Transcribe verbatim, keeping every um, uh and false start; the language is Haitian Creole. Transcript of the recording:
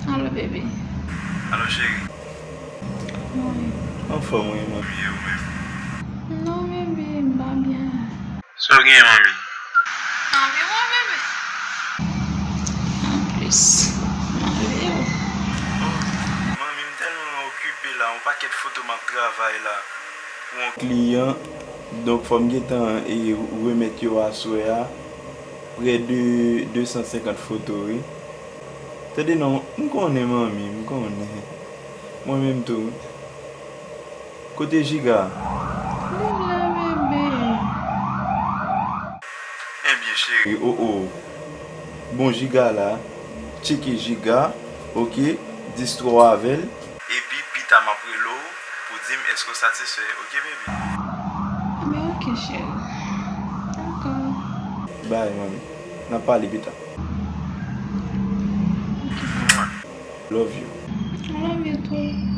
Alo, bebe. Alo, cheri. Mwen. Anfòm, wi, manmi, e ou menm? Non, bebe, m pa byen. Sa w genyen, manmi? Anvi wè w, bebe. Anplis, m anvi w. Oh, manmi, m tèlman okipe la, yon pakèt foto m ap travay la pou yon kliyan. Donk, fò m gentan e remèt yo aswè a. Prè de de san senkant foto, wi. Tande non, m konnen, manmi, m konnen. Mwen menm tou. Kote Jiga? Li la, bebe. Ebyen, cheri, oh, oh. Bon, Jiga la. Tcheke Jiga, oke? Distri w avè l. Epi, pita, m ap rele w pou di m èske w satisfè, oke, bebe? Ebyen, oke, cheri. Dakò. Bay, manmi. N ap pale pita. Love you. I love you too.